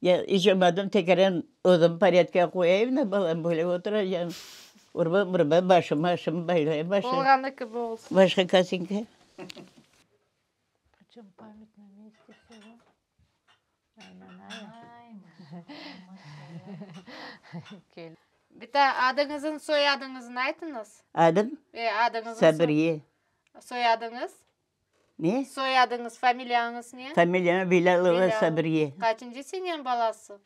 Ya iç olmadım tekeren özüm poryadkağa qoyayım da, balam, böyle oturacağım. Urba, murba, başım, maşım baylayım, başqa. Olğanı kibi olsun. Başqa kosinka. Bita, adıñızın, soyadıñızın aytıñız. Adım? E, adıñızın. Sabriye. Soyadıñız? Ne? Soyadıñız, familiyañız ne? Familiyam Bilâlova Sabriye. Qaçıncı seneniñ balası?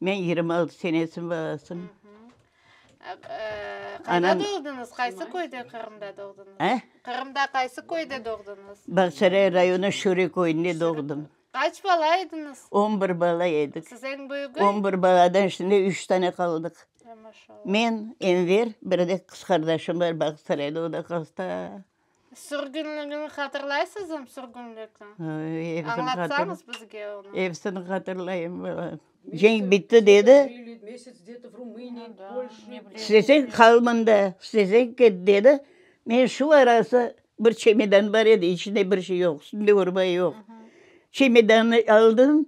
Men 26 senesiniñ balasım. Qayda doğdıñız? Qaysı köyde Qırımda doğdıñız? A? Qırımda qaysı köyde doğdıñız? Bağçasaray rayonı Şüri köyünde doğdım. Qaç bala ediñiz? On bir bala edik. Siz eñ büyügi? On bir baladan şimdi üç tane qaldıq. Maşallah. Men, Enver, bir de qız qardaşım bar Bağçasarayda, o da hasta. Sürgünligini hatırlaysızm, sürgünlikni? Añlatsañız bizge onı. Episini hatırlayım, bala. Cenk bitti, dedi. İsteseñ qal mında, isteseñ ket, dedi. Men şu arası bir çemedan bar edi, içinde bir şey yoq, üstünde urba yoq. Çemedannı aldım,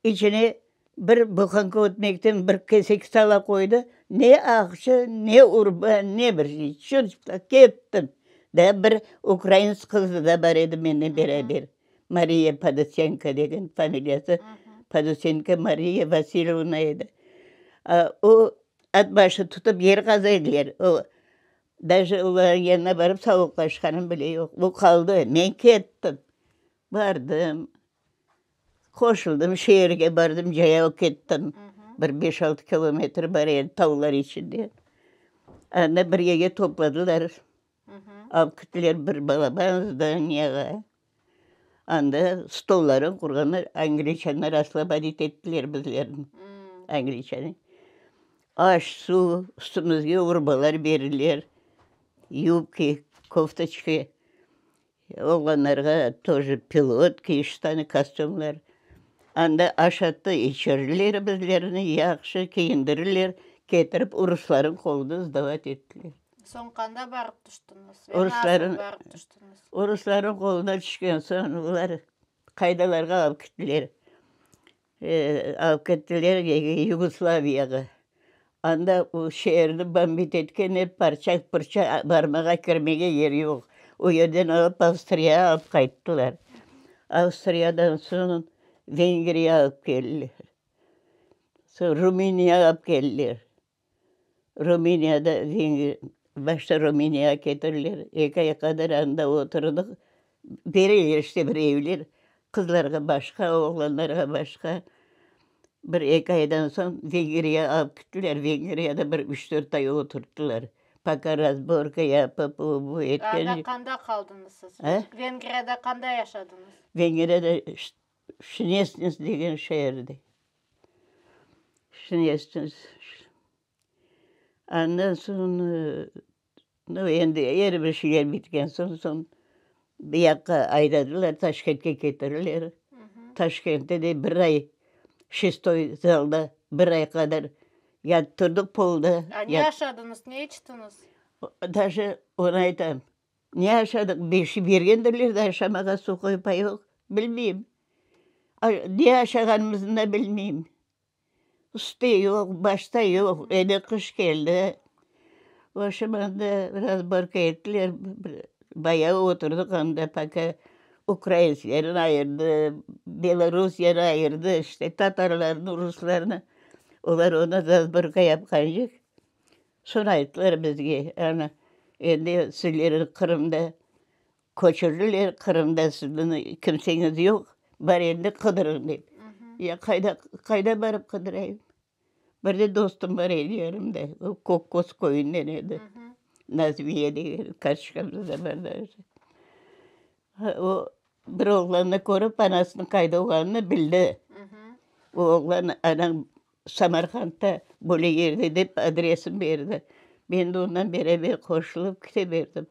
içine Bir buhanka ötmekten bir kesek sala qoydı, ne aqça, ne urba, ne bir şey, çır-çıplaq kettim. Daa bir ukrainsk qızı da bar edi mennen beraber, Mariya Podosenko degen, familiyası Podosenko Mariya Vasilyevna edi. O, at başı tutıp yer qaza ediler, o, daje olarnıñ yanına barıp savuqlaşqanım bile yoq. O qaldı, men kettim. Bardım, Qoşuldım, şeerge bardım, cayav kettim. Bir beş-altı kilometr bar edi tavlar içinde. Anda bir yerge topladılar. Alıp kettiler bir balaban zdaniyağa. Anda stollarını qurğanlar, angliçanlar oslobodit ettiler bizlerni, angliçanlar. Aş-suv, üstümizge urbalar berdiler, yubki, koftoçka. Oğlanlarğa toje pilotki, ştanı, kostümler. Anda aşattı, içirdiler bizlerni, yahşı kiyindirdiler, ketirip uruslarnıñ qoluna sdavat ettiler. Soñ qanda barıp tüştiñiz ve nasıl barıp tüştiñiz? Uruslarnıñ qoluna tüşken soñ olar qaydalarğa alıp kettiler. Alıp kettiler Yugoslaviyağa. Anda o şeerni bombit etkenler, parça-pırça, barmağa, kirmege yer yoq. O yerden alıp Avstriyağa alıp qayttılar. Avstriyadan soñ Vengriyağa alıp keldiler. Soñ Rumıniyağa alıp keldiler. Ruminiyada, başta Ruminiyağa ketirdiler, eki ay qadar anda oturdıq. Bereler işte bir evler, qızlarğa başqa, oğlanlarğa başqa. Bir eki aydan soñ Vengriyağa alıp kettiler, Vengriyada bir üç-dört ay oturttılar. Poka razborka yapıp, o, bu etken. Anda qanda qaldıñız siz? Vengriyada qanda yaşadıñız? Vengriyada Şnesnıs degen şeerde. Şnesnıs. Andan soñ, nu, endi er bir şeyler bitken soñ, soñ bu yaqqa aydadılar, Taşkentke ketirdiler. Taşkentte de bir ay şestoy zalda bir ay qadar yattırdıq polda. A ne aşadıñız, ne içtiñiz? Daje onı aytam, Ne aşadıq, bir şey bergendirler de aşamağa, suhoy payok, bilmeyim. Ne aşağanımıznı da bilmeyim. Üstte yoq, başta yoq, edi qış keldi. Vobşem, anda razborka ettiler, bayağı oturdıq anda, poka ukraintslerni ayırdı, beloruslarnı ayırdı, işte tatarlarnı, ruslarnı, olar onı razborka yapqancıq. Soñ ayttılar bizge, ana, endi sizlerni Qırımda köçürdiler, Qırımda sizniñ kimseñiz yoq, bar endi qıdırıñ dep. Ya qayda, qayda barıp qıdırayım? Bir de dostum bar edi yanımda, o Kökköz köyünden edi, Nazmiye degen, kartoçkamızda bar daje. O, bir oğlannı körip, anasınıñ qayda olğanını bildi. O oğlan, anañ Samarqandda böyle yerde dep adresini berdi. Men de ondan beraber qoşulıp kete berdim.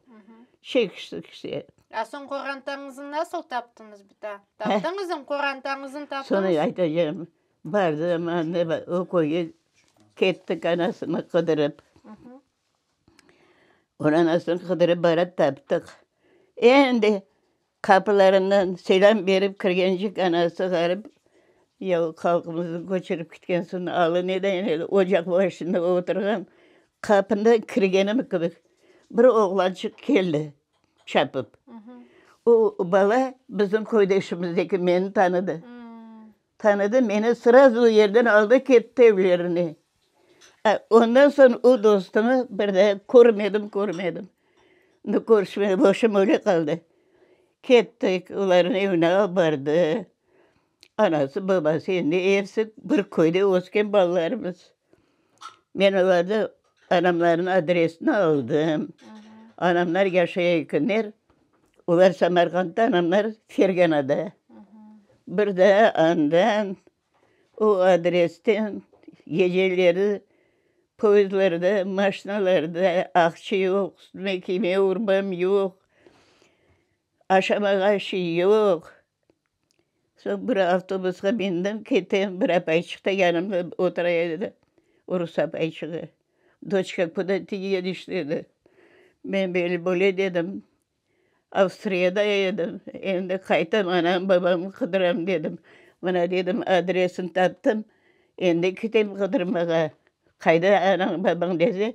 Çekiştik işte. A soñ qorantañıznı nasıl taptıñız bita? Taptıñızmı, qorantañıznı taptıñız? Soñra aytacağım. Bardım anda, o köyge kettik anasını qıdırıp. Onıñ anasını qıdırıp barıp taptıq. Endi qapılarından selâm berip kirgencik anası ğarip. Ya halqımıznı köçürip ketken soñ alı neden edi? Ocaq başında oturğan, qapından kirgenim kibi bir oğlançıq keldi çapıp. O bala bizim köydeşimizdeki meni tanıdı. Tanıdı, meni srazu o yerden aldı, ketti evlerine. Ondan soñ o dostumı bir daa körmedim, körmedim. Körüşmedi, başım öyle qaldı. Kettik, olarnıñ evine alıp bardı. Anası, babası endi episi bir köyde ösken balalarımız. Men olardan anamlarnıñ adresini aldım. Anamlar yaşay ekenler. Olar Samarqandda, anamlar Ferganada. Bir daa andan o adresten geceleri poyezdlerde, maşinalarda aqça yoq, üstüme kiyme urbam yoq. Aşamağa şey yoq. Soñ bir avtobusqa mindim, ketem, bir apayçıq da yanımda otura edi, rus apayçığı. Doçka, kuda ti yediş, dedi. Men böyle, böyle dedim, Avstriyada edim, endi qaytam, anam, babamnı qıdıram, dedim. Mına, dedim, adresini taptım, endi ketem qıdırmağa. Qayda anañ, babañ dese,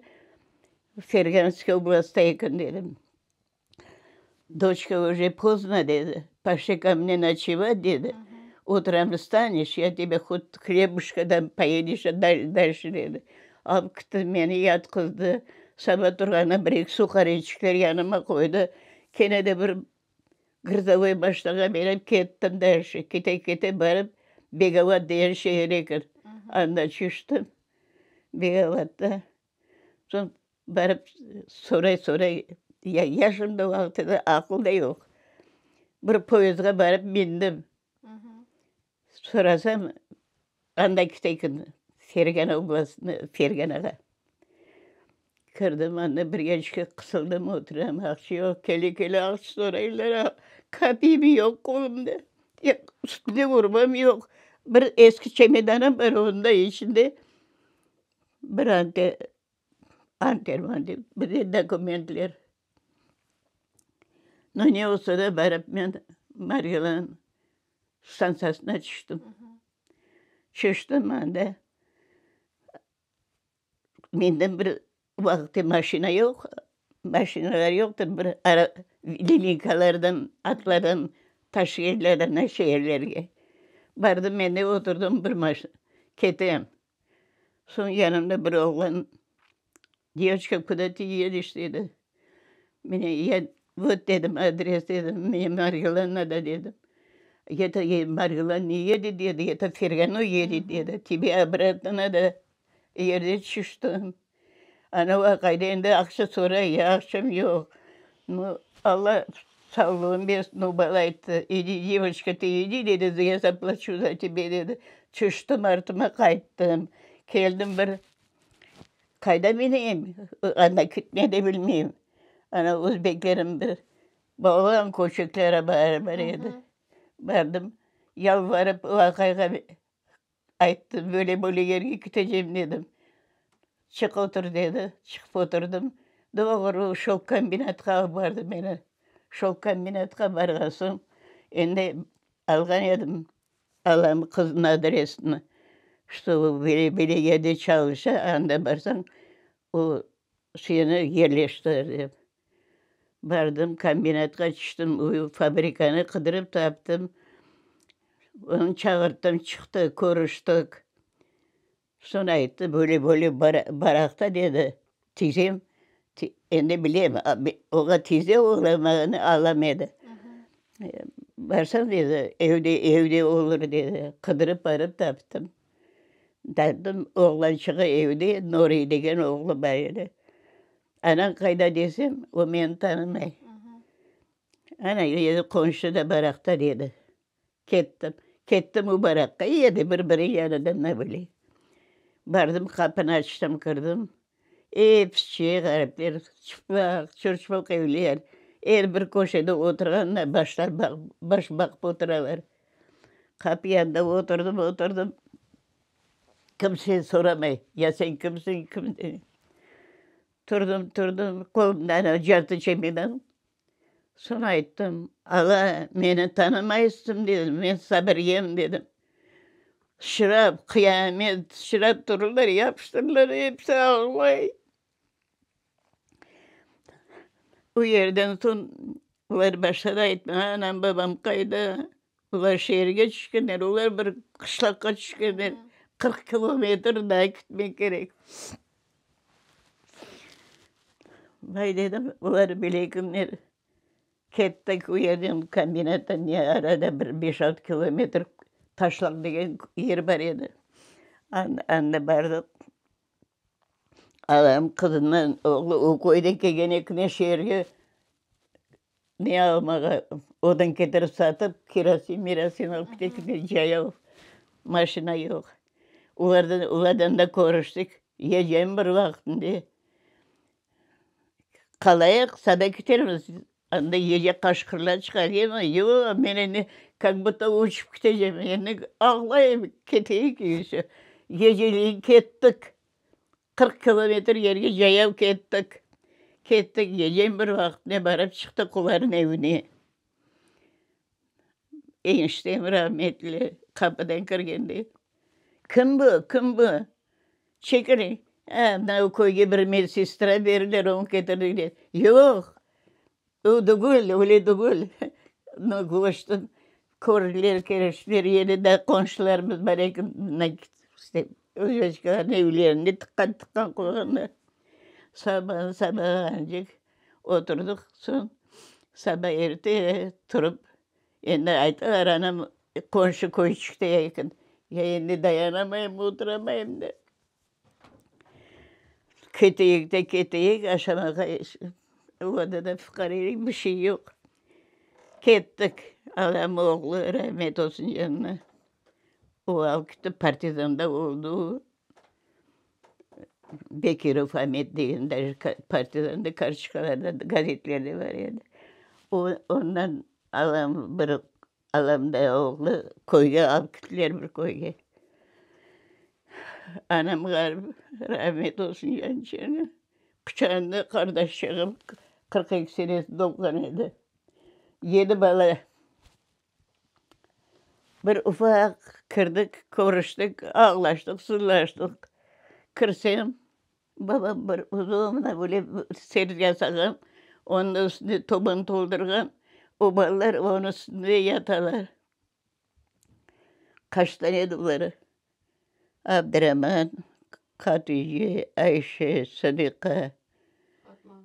Ferganskiy oblastda eken, dedim. Doçka, uje pozdno, dedi, poşli ko mne noçevat, dedi, utrom vstaneş, ya tebe hot hlebuşka dam, poedeş dalşe, dedi. Alıp ketti, meni yatqızdı, saba turğanda bir-eki suhareçikler yanıma qoydı, kene de bir grızovoy maşinağa minip kettim dalşe, kete-kete barıp Begovat degen şeer eken, anda tüştim Begovatta. Soñ barıp soray-soray, ya yaşım da vaqtı da, aqıl da yoq. Bir poyezdğa barıp mindim. Sorasam, anda kete eken, Fergana oblastına, Ferganağa. Kirdim anda, bir yerçike qısıldım, oturam, aqça yoq, kele-kele aqça soraylar, kapiyim yoq qolumda, üstümde urbam yoq. Bir eski çemodanım bar, onda içinde Bir ante, anter-manter, bir de dokumentler. No, ne olsa da, barıp men Margilan stantsiyasına tüştim. Tüştim anda, menden bir vaqıt maşina yoq, maşinalar yoqtır, bir ara lineykalardan, atlardan taşıyırlar ana şeerlerge. Bardım men de oturdım bir maşina, ketem. Soñ yanımda bir oğlan, Devoçka, kuda tı yediş? dedi. Mine, ya, vot, dedim, adres, dedim, mne Margilan nado, dedim. Eto Margilan ne yedi, dedi, eto Ferganu yedi, dedi, tebe obratno nado. Yerde tüştim. Ana o aqayda endi aqça soray, ya aqçam yoq. Nu, Alla sağlığını bersin, o bala ayttı, idi, devoçka, tı idi, dedi, ya zaplaçu za tebe, dedi. Tüştim, artıma qayttım. Keldim bir, qayda mineyim, anda ketmege de bilmeyim. Ana özbeklerim bir balaban köçekleri bar edi. Bardım, yalvarıp o aqayğa Ayttı, böyle-böyle yerge ketecem, dedim. Çıq otur, dedi. Çıqıp oturdım. Doğru şolkombinatqa alıp bardı meni. Şolkombinatqa barğan soñ, endi alğan edim alam qıznıñ adresini, çto böyle-böyle yerde çalışa, anda barsañ, o seni yerleştirir, dep. Bardım, kombinatqa tüştim, o fabrikanı qıdırıp taptım. Onı çağırttım, çıqtı, körüştik. Soñ ayttı, böyle-böyle baraqta, dedi, tizem, endi bilem, oğa tize olamağanı alam edi. Barsañ, dedi, evde, evde olur, dedi. Qıdırıp barıp taptım. Taptım, oğlançığı evde, Nuriy degen oğlu bar edi. Anañ qayda desem, o meni tanımay. Ana, dedi, qonşuda baraqta, dedi. Kettim. Kettim o baraqqa, edi bir-biri yanında ne bileyim. Bardım, qapını açtım, kirdim. Episi şey, ğaripler, çıplaq, çır-çıplaq evler. Er bir köşede oturğanlar, başlar baş baqıp oturalar. Qapı yanında oturdım, oturdım. Kimse soramay, ya sen kimsiñ, kim? Turdım, turdım, qolumda ana cartı çemedan. Soñ ayttım, Alla, meni tanımaysıñ, dedim, men Sabiriyem, dedim. Sıçrap, qıyamet, sıçrap tururlar, yapıştırırlar, episi ağlay. O yerden soñ olar başladı aytmağa, anam, babam qayda? Olar şeerge tüşkenler, olar bir qışlaqqa tüşkenler, 40 kilometr daa ketmek kerek. Vay dedim, olar bile kimler. Kettik o yerden kombinattan ne arada bir beş-altı kilometr Taşlaq degen yer bar edi. Anda bardıq. Alam qızından oğlu o köyden kelgen ekine şeerge ne almağa, odun ketirip satıp, kerosin, merosin alıp kete ekenler cayav, maşina yoq. Olardan, olardan da körüştik. Geceniñ bir vaqtında Qalayıq, saba ketermiz. Anda gece qaşqırlar çıqa, deymi? Yoq, men endi kak budto uçıp ketecem. Endi ağlayım, keteyik i vse. Geceleyin kettik. 40 kilometr yerge cayav kettik. Kettik, geceniñ bir vaqtında barıp çıqtıq olarnıñ evine. Eniştem rahmetli qapıdan kirgende, Kim bu, kim bu? Çekiliñ! A, mına o köyge bir medsestra berdiler, onı ketirdik, dedi. Yoq, o tügül, öyle tügül. Nu, qoştım, kördiler, keriştiler, endi daa qonşularımız bar eken, mına özbeklerniñ evlerinde tıqqan-tıqqan qoyğanlar. Saba, sabağancıq oturdıq, soñ saba erte turıp, Endi aytalar, anam qonşu köyçikte eken. Ya endi dayanamayım, oturamayım da. Keteyik de keteyik, aşamağa odada fuqarelik bir şey yoq. Kettik, alam oğlu, rahmet olsun canına, o alıp ketti, partizanda oldı. Bekirov Amet degen daje partizanda kartoçkalarda, gazetlerde bar edi. O, ondan alam bir alam da oğlu köyge alıp kettiler bir köyge. Anam ğarip, rahmet olsun canı-canı, quçağında qardaşçığım 42 senesi doğğan edi. Yedi bala. Bir ufaq kirdik, körüştik, ağlaştıq, sızlaştıq. Kirsem, babam bir uzun mına böyle ser yasağan, onıñ üstüne toban toldurğan, o balalar onıñ üstünde yatalar. Qaç tane edi oları? Abduraman, Hatice, Ayşe, Sadiqa. Fatma.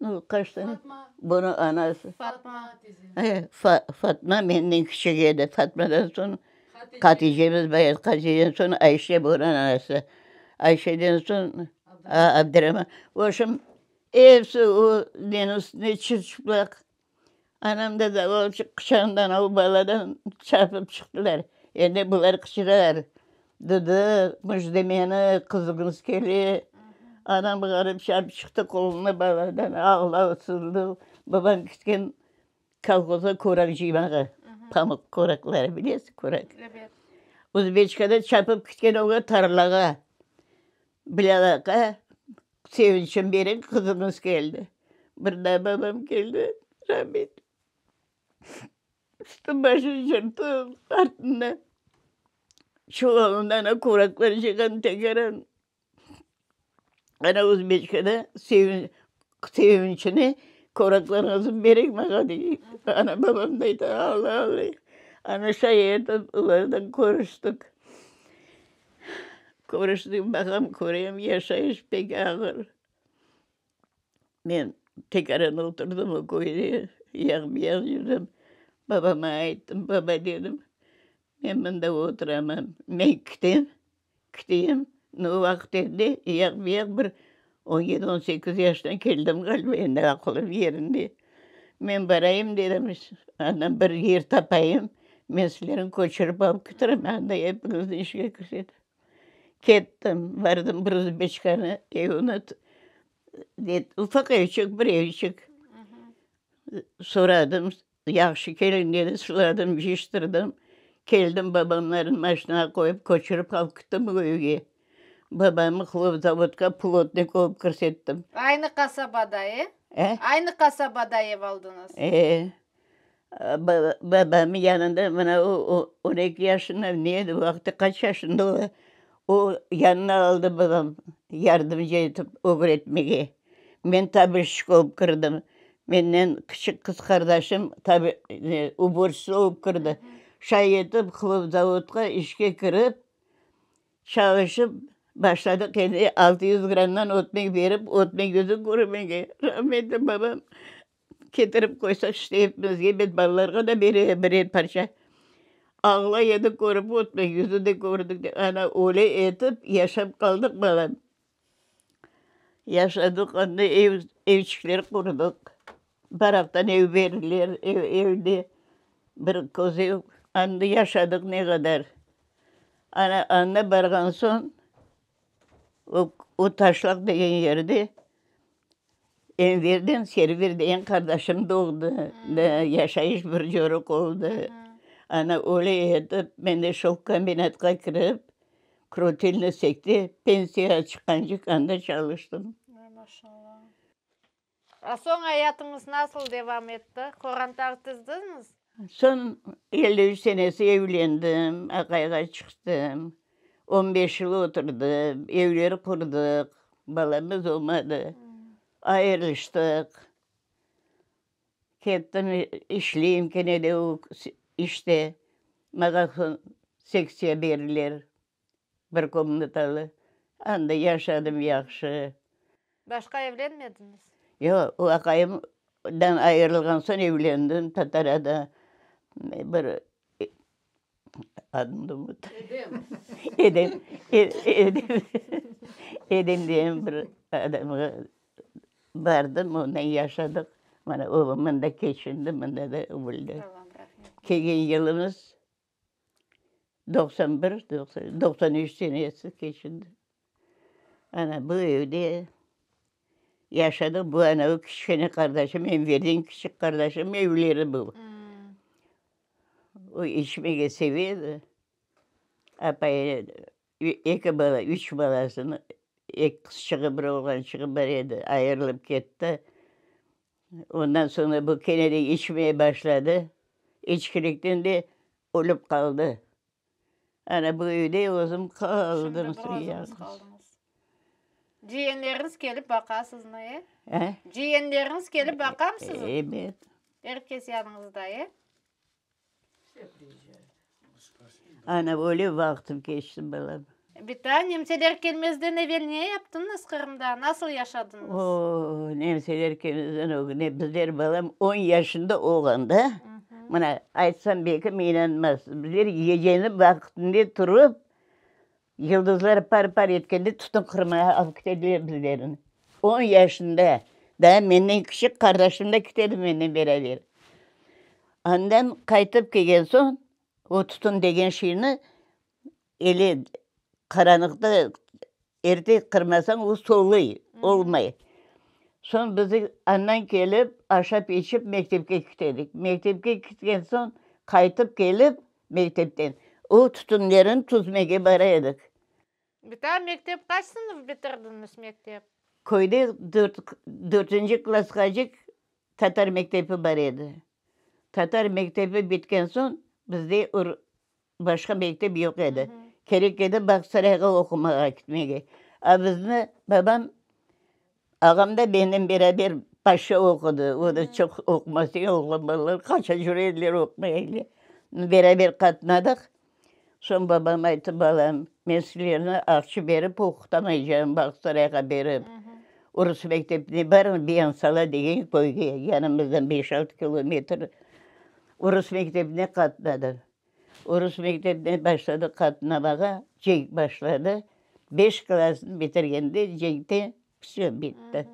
Nu, qaç tane? Fatma. Bunıñ anası. Fatma tizem. Fatma menden kiçik edi. Fatmadan soñ Haticemiz bar edi. Haticeden soñ Ayşe, bunıñ anası. Ayşeden soñ Abduraman. V obşem, episi o neniñ üstünde çır-çıplaq. Anam da zavalçıq quçağından o baladan çapıp çıqtılar. Endi bular qıçıralar, Dudu, müjdemeni, qızıñız kele. Anam ğarip çapıp çıqtı qoluna baladan, ağlav, sızlav. Babam ketken kolhozğa körak cıymağa, pamuq körakları, bilesiz, körak. Ebet. Uzbeçkada çapıp ketken oña tarlağa. Bilâl aqa, sevinçim beriñ, qızıñız keldi. Bir daa babam keldi, rahmetli. Üstü-başı yırtıq, artında çuvalında ana kuraklar cıyğan tekaran. Ana uzbeçkada sevinçini kuraklarıñıznı beriñ maña dey. Ana babam da ayta, ağlay-ağlay. Ana şay etip olardan körüştik. Körüştik, baqam, körem, yaşayış pek ağır. Men tekaran oturdım o köyde, yağ-bıyaq yürdim. Babama ayttım, baba, dedim, men mında oturamam, men kitem, kiteyim. No, o vaqıt endi yağ-bıyaq bir on yedi, on sekiz yaşına keldim ğaliba, endi aqılım yerinde. Men barayım, dedim, andan bir yer tapayım, men sizlerni köçürip alıp ketirim, anda epiñizni işke kirsetem. Kettim, bardım bir uzbeçkanı evine, ufaq evçik, bir evçik. Soradım, yahşı kelin dedi, sıladım, cıyıştırdım. Keldim, babamlarnı maşinağa qoyıp, köçürip alıp kettim köyge. Babamnı hlopzavodqa plotnik olıp kirsettim. Aynı qasabada, e? E? Aynı qasabada ev aldıñız? E. Babamnıñ yanında mına o on eki yaşında ne edi, o vaqıtta qaç yaşında ola, o yanına aldı babam yardımcı etip ögretmege. Men tabelşçik olıp kirdim. Menden kiçik qız qardaşım uborşçısı olıp kirdi. Şay etip hlopzavodqa işke kirip, Çalışıp başladıq, endi 600 grammdan ötmek berip, ötmek yüzü körmege. Rahmetli babam ketirip qoysa, işte epimizge, biz balalarğa da bere birer parça. Ağlay edi körip, ötmek yüzü de kördik de. Ana, öyle etip yaşap qaldıq, balam. Yaşadıq, anda ev, evçikler qurdıq. Baraqtan ev berdiler, ev, evde bir köz ev. Anda yaşadıq ne qadar. Ana, anda barğan soñ, o, o Taşlaq degen yerde Enverden Server degen qardaşım doğdı. Yaşayış bir coruq oldı. Ana, öyle etip, men de şovkombinatqa kirip, Krotilnıy tsekte pensiyağa çıqqancıq anda çalıştım. Ay, maşallah. A soñ ayatıñız nasıl devam etti? Qoranta tizdiñiz? Soñ 53 senesi evlendim, aqayğa çıqtım. On beş yıl oturdım, evler qurdıq, balamız olmadı, ayırılıştıq. Kettim, işleyim kene de o işte, mağa sektsiya berdiler. Bir komnatalı. Anda yaşadım yahşı. Başqa evlenmediñiz? Yoq, o aqayımdan ayırılğan soñ evlendim Tatarada. Bir adını da unuttum. Edem. Edem. Edem. Edem degen bir adamğa bardım, ondan yaşadıq. Mana o mında keçindi, mında da öldi. Kelgen yılımız 91, 93 senesi keçindi. Ana bu evde yaşadıq. Bu ana o kiçkene qardaşım, Enverden kiçik qardaşım evleri bu. O içmege seve edi. Apayı eki bala, üç balasını, eki qızçığı, bir oğlançığı bar edi, ayırılıp ketti. Ondan soñra bu kene de içmeye başladı. İçkilikten de ölip qaldı. Ana bu evde özüm qaldım. Şimdi bir özüñiz qaldıñız. Ciyenleriñiz kelip baqa sizni, e? E? Ciyenleriñiz kelip baqamı sizni? Ebet. Er kes yanıñızda, e? Ana öyle vaqtım keçti, balam. Bita, nemseler kelmezden evel ne yaptıñız Qırımda, nasıl yaşadıñız? O, nemseler kelmezden ögüne bizler, balam, on yaşında olğanda, mına, aytsam, belkim inanmazsız, bizler geceni vaqtında turıp, Yıldızlar par-par etkende tutun qırmağa alıp ketediler bizlerni. On yaşında, daa menden kiçik qardaşım da ketedi menden beraber. Andan qaytıp kelgen soñ, o tutun degen şeyni ele qaranlıqta erte qırmasañ, o soluy, olmay. Soñ bizi andan kelip, aşap-içip mektepke ketedik. Mektepke ketken soñ, qaytıp kelip, Mektepten o tütünlerin tüzmege bara edik. Bita, mektep qaç sınıf bitirdiñiz mektep? Köyde dört, dörtünci klassqacık tatar mektepi bar edi. Tatar mektepi bitken soñ bizde ur, başqa mektep yoq edi. Kerek edi Bağsarayğa oqumağa ketmege. A bizni babam Ağam da mennen beraber paşa oqudı. O da çoq oqumasa, oğlan balalar qaça cüre ediler, oqumay ile. Beraber qatnadıq. Soñ babam ayttı, Balam, men sizlerni aqça berip oqutamaycağım, Bağsarayğa berip. Urus mektebine barıñ, Biyansala degen köyge, yanımızdan beş-altı kilometr. Urus mektebine qatnadı. Urus mektebine başladı qatnamağa, cenk başladı. Beş klassnı bitirgende cenkte vsö, bitti.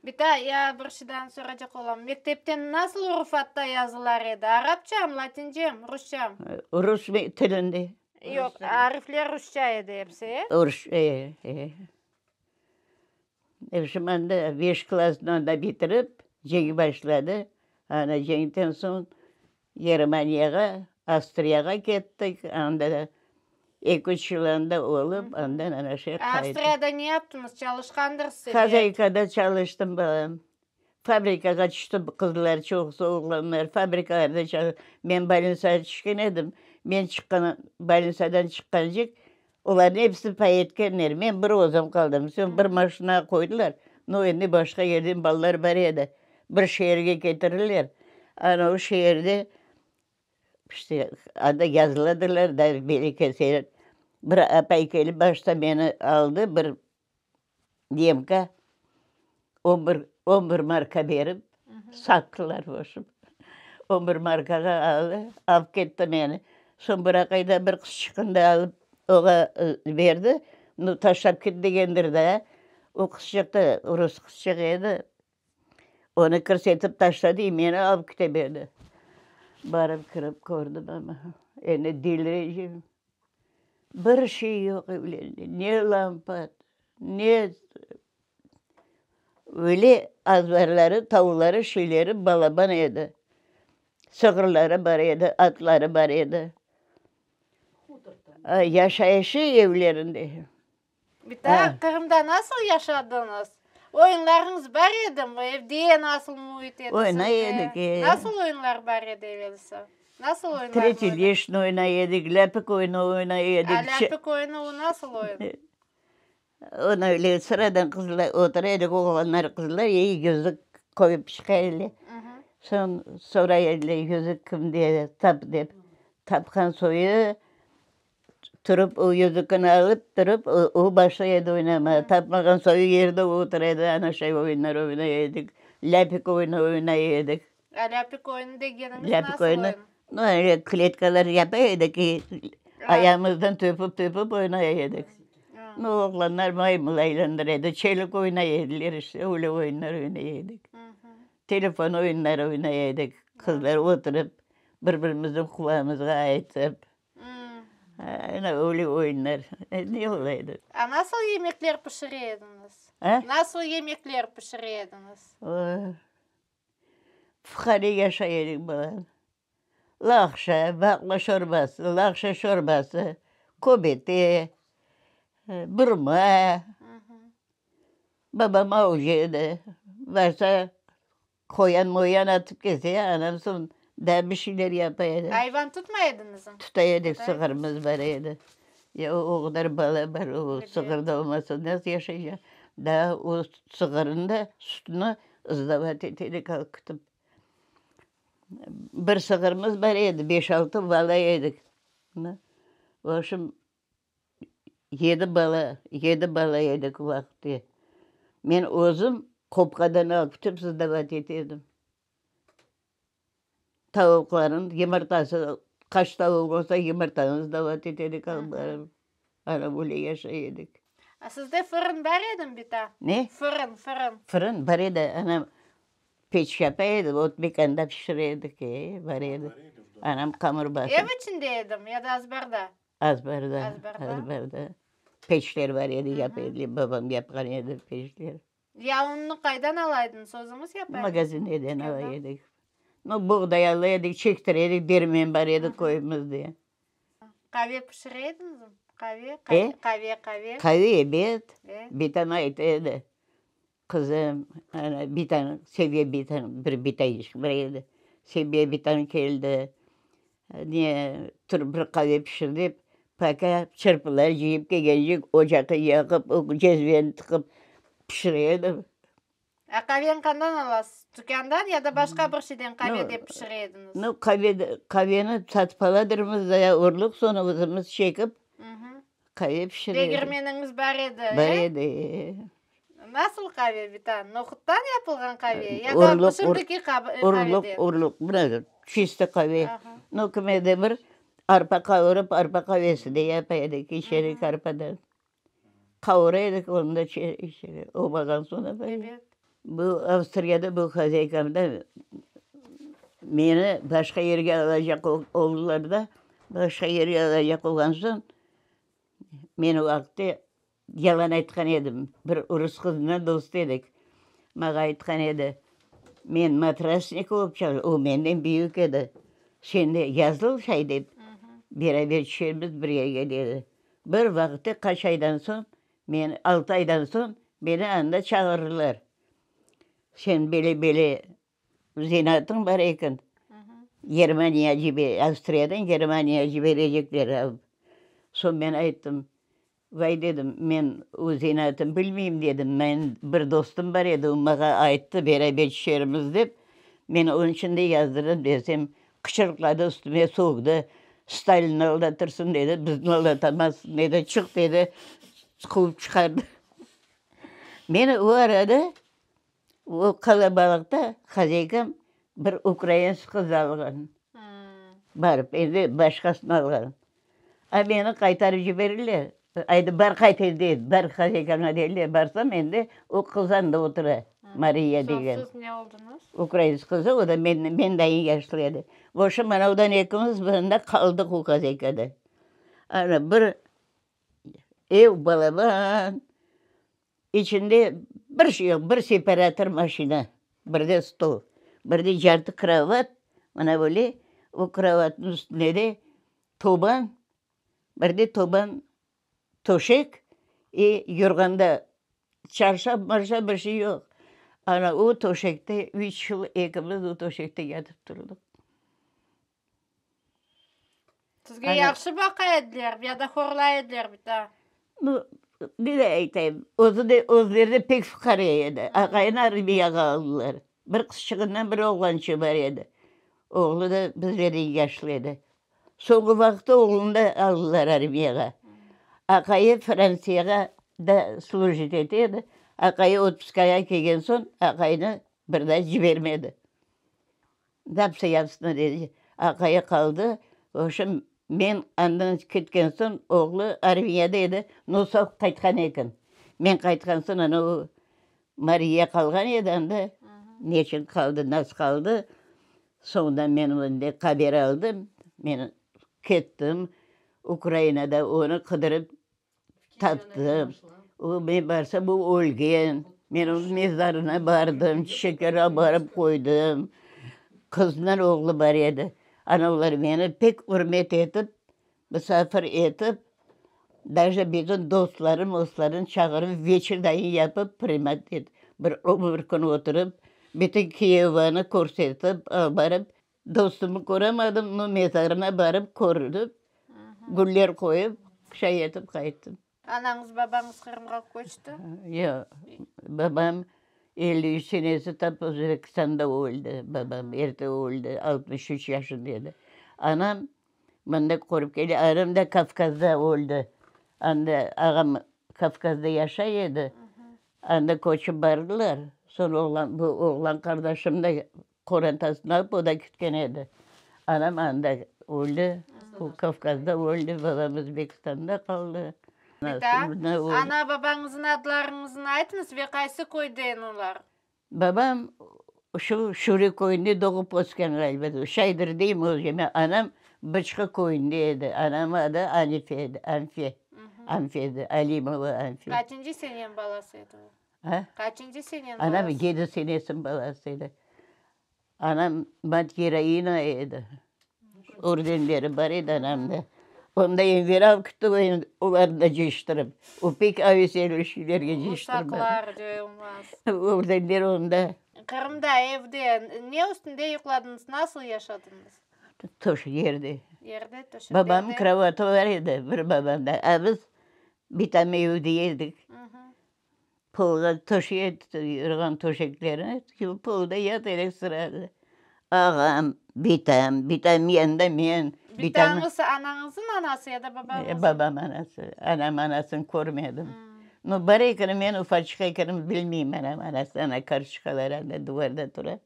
Bita, ya bir şeydan soracaq olam. Mektepte nasıl urufatta yazılar edi? Arapçamı, latincemi, rusçamı? Rus tilinde. Yoq, arifler rusça edi episi, e? Rusça, e, e. Şimdi anda beş klassnı anda bitirip, cenk başladı. Ana cenkten soñ Germaniyağa, Avstriyağa kettik. Anda da eki-üç yıl anda olıp, andan ana şey qayttıq. Avstriyada ne yaptıñız? Çalışqandırsız, ebet? Xozaykada çalıştım, balam. Fabrikağa tüşti qızlar, çoqusı oğlanlar fabrikalarda çalışa. Men bolnitsağa tüşken edim. Men çıqqan, bolnitsadan çıqqancek, olarnıñ episi poyetkenler. Men bir özüm qaldım. Soñ bir maşinağa qoydılar. No, endi başqa yerden balalar bar edi. Bir şeerge ketirirler. Ana o şeerde işte anda yazıladılar da, beri Bir apay kelip başta meni aldı, bir Nemka on bir, on bir marka berip sattılar, voşım. On bir markağa aldı, alıp ketti meni. Soñ bir aqayda bir qızçıqnı da alıp oğa berdi. Nu, taşlap ket degendir da. O qızçıq da rus qızçığı edi. Onı kirsetip taşladı, meni alıp kete berdi. Barıp kirip kördim amma, endi delirecegim. Bir şey yoq evlerinde, ne lampa, ne öyle azbarları, tavuqları, şeyleri balaban edi. Sığırları bar edi, atları bar edi. Yaşayışı evlerinde. Bita, Qırımda nasıl yaşadıñız? Oyunlarıñız bar edimi? Evde nasıl müit edi sizde? Oynay edik, e. Nasıl oyunlar bar edi evelsi? Nasıl oyunlar Tretiy leşni oynay edik, lâpik oyunı oynay edik. A lâpik oyunı o nasıl oyun? Onı öyle sıradan qızlar otura edik, oğlanlar, qızlar, e yüzük qoyıp çıqa ediler. Soñ soray ediler, yüzük kimde, tap dep. Tapqan soyu Turıp, o yüzükni alıp turıp, o başlay edi oynamağa. Tapmağan soyu yerde otura edi, ana şay oyunlar oynay edik. Lâpik oyunı oynay edik. A lâpik oyunı degeniñiz nasıl oyun? No, öyle kletkalar yapa edik, ayağımızdan töpüp-töpüp oynay edik. No, oğlanlar maymıl aylandıra edi, çelik oynay ediler, işte, öyle oyunlar oynay edik. Telefon oyunları oynay edik, qızlar oturıp, bir-birimizniñ qulağımızğa aytıp. Ana öyle oyunlar. Ne ola edi? A nasıl yemekler pişire ediñiz? A? Nasıl yemekler pişire ediñiz? Fuqare yaşay edik balam. Laqşa, baqla şorbası, laqşa şorbası, köbete, burma. Babam avcı edi. Varsa Qoyan-moyan atıp kese, anam soñ daa bir şeyler yapa edi. Ayvan tutmay ediñizmi? Tuta edik, sığırımız bar edi. Ya o qadar bala bar, o sığır da olmasa nasıl yaşaycaq? Daa o sığırnı da sütüni ızdavat ete edik alıp ketip. Bir sığırımız bar edi, beş-altı bala edik. Voobşem, Yedi bala, yedi bala edik o vaqıtte. Men özüm qopqadan alıp ketip sdavat ete edim. Tavuqlarnıñ yımırtası, qaç tavuq olsa yımırtanı sdavat ete edik alıp barıp. Ana böyle yaşay edik. A sizde fırın bar edimi, bita? Ne? Fırın, fırın. Fırın bar edi, anam Peç yapa edi, ot mekanda pişire edik, e, bar edi. Anam qamır basıp. Ev içinde edimi ya da azbarda? Azbarda, azbarda. Peçler bar edi, yapa ediler, babam yapqan edi peçler. Ya unnı qaydan ala ediñiz, özüñiz yapa ediñiz? Magazinden ala edik. No, buğday ala edik, çektire edik, dermen bar edi köyümizde. Qave pişire ediñizmi? Qave, qave, qave. Qave, ebet. Bitam ayta edi. Qızım, ana, bitañ, Seviye bitañ, bir bitay bar edi. Seviye bitañ keldi, ne, tur bir qave pişir dep, paka çırpılar cıyıp kelgencek, ocaqı yaqıp, o cezveni tıqıp pişire edim. A qaveni qandan alasız? Tükândan ya da başqa bir şeyden qave dep pişire ediñiz? Nu, qave, qaveni satıp aladırmız da, urluq, soñra özümiz çekip, Qave pişire edik. Degirmeniñiz bar edi, e? Bar edi, e. Nasıl qave, bitan? Nohuttan yapılğan qave ya da şimdiki qaveden? Urluq, urluq, mına, çisti qave. No, kimerde bir arpa qavurıp, arpa qavesi de yapa edik, içer edik arpadan. Qavura edik, onı da içer edik. Olmağan soñ apay. Ebet. Bu Avstriyada bu hozaykamda meni başqa yerge alacaq oldılar da, başqa yerge alacaq olğan soñ, men o vaqıtte yalan aytqan edim, bir rus qızınen dost edik, maña aytqan edi, men matrasnik olıp çalışam, o menden büyük edi, sen de yazıl şay dep, beraber tüşermiz bir yerge dedi. Bir vaqıtte qaç aydan soñ, men altı aydan soñ meni anda çağırdılar. Sen bele-bele zenaatıñ bar eken, Germaniya Avstriyadan Germaniya ciberecekler alıp. Soñ men ayttım, Vay, dedim, men o zenaatını bilmeyim, dedim, men bir dostum bar edi, o mağa ayttı, beraber tüşermiz dep, men onıñ içün de yazdırdım, desem, qıçırıqladı üstüme, sögdi, Stalinni aldatırsıñ, dedi, bizni aldatamazsıñ, dedi, çıq, dedi, quvıp çıqardı. Men o arada o qalabalıqta hazeykam bir ukrainsk qız alğan, barıp, endi başqasını alğan. A meni qaytarıp ciberirler. Aydı, bar qayt endi, bar hazeykana deyler. Barsam endi o qız anda otura, Mariya degen. Soñ siz ne oldıñız? Ukrainsk qızı, o da men dayın yaşlı edi. Voşem, anavdan ekimiz mında qaldıq o hazeykada. Ana, bir ev balaban, İçinde bir şey yoq, bir separator maşina, bir de stol, bir de cartı krovat, mına böyle, o krovatnıñ üstünde de toban, bir de toban töşek i yorğanda çarşaf-marşaf bir şey yoq. Ana o töşekte üç yıl ekimiz o töşekte yatıp turdıq. Sizge yahşı baqa ediler ya da horlay ediler bita? Nu, ne de aytayım, özü de, özleri de pek fuqare edi. Aqayını armiyağa aldılar. Bir qızçığından bir oğlançığı bar edi. Oğlu da bizlerden yaşlı edi. Soñki vaqıtta oğlunı da aldılar armiyağa. Aqayı Frantsiyağa da slujit ete edi. Aqayı otpuskaya kelgen soñ, aqayını bir daa cibermedi. Napsa yapsın dedi. Aqayı qaldı. Voşem, men andan ketken soñ, oğlu armiyada edi, no sağ qaytqan eken. Men qaytqan soñ, ana o Mariya qalğan edi anda. Neçün qaldı, nasıl qaldı? Soñundan men ondan haber aldım. Men kettim Ukrainada onı qıdırıp Taptım. O, men barsam, o ölgen. Men onıñ mezarına bardım, çiçekler abarıp qoydım. Qızınen oğlu bar edi. Ana, olar meni pek ürmet etip, misafir etip, daje bütün dostlarım, mostlarını çağırıp, veçir dayın yapıp, primat etip, bir ömür kün oturıp, bütün Kiyevvanı körsetip, abarıp, Dostumı köremadım, no mezarına barıp körünip, güller qoyıp, şay etip qayttım. Anañız, babañız Qırımğa köçti? Yoq, babam 53 senesi tap Özbekistanda öldi, babam erte öldi, 63 yaşında edi. Anam mında körip kele, anam da Kavkazda öldi, anda ağam Kavkazda yaşay edi, anda köçip bardılar, soñ oğlan, bu oğlan qardaşım da Qorantasını alıp o da ketken edi. Anam anda öldi, o Kavkazda öldi, babam Özbekistanda qaldı. Bita, ana-babañıznıñ adlarıñıznı aytıñız ve qaysı köyden olar? Babam şu Şüri köyünde doğıp ösken ğaliba, şaydır deyim özüme. Anam Bıçqı köyünde edi, anamın adı Anife edi, Anfe, Anfe edi, Alimova Anfe. Qaçıncı seneniñ balası edi o? A? Qaçıncı seneniñ Anam balası? yedi senesiniñ balası edi. Anam mat geroina edi. Ordenleri bar edi anamda. Onda Enver alıp ketti, olarnı da cıyıştırıp. O pek aves şeylerge cıyıştırmağa. Uşaqlar coyulmaz. Ordenler onda. Qırımda evde ne üstünde yuqladıñız, nasıl yaşadıñız? Töşek yerde. Yerde, töşeklerde. Babamnıñ krovatı bar edi, bir babamda. A biz bitam evde edik. Polğa töşek, yorğan töşeklerini polda yata edik sırada. Ağam, bitam, bitam yanında men. Bitañız anañıznıñ anası ya da babañıznıñ? Babam anası. Anam anasını körmedim. No, bar ekeni, men ufaçıq ekenim, bilmeyim anam anasını. Ana kartoçkalar anda duvarda tura.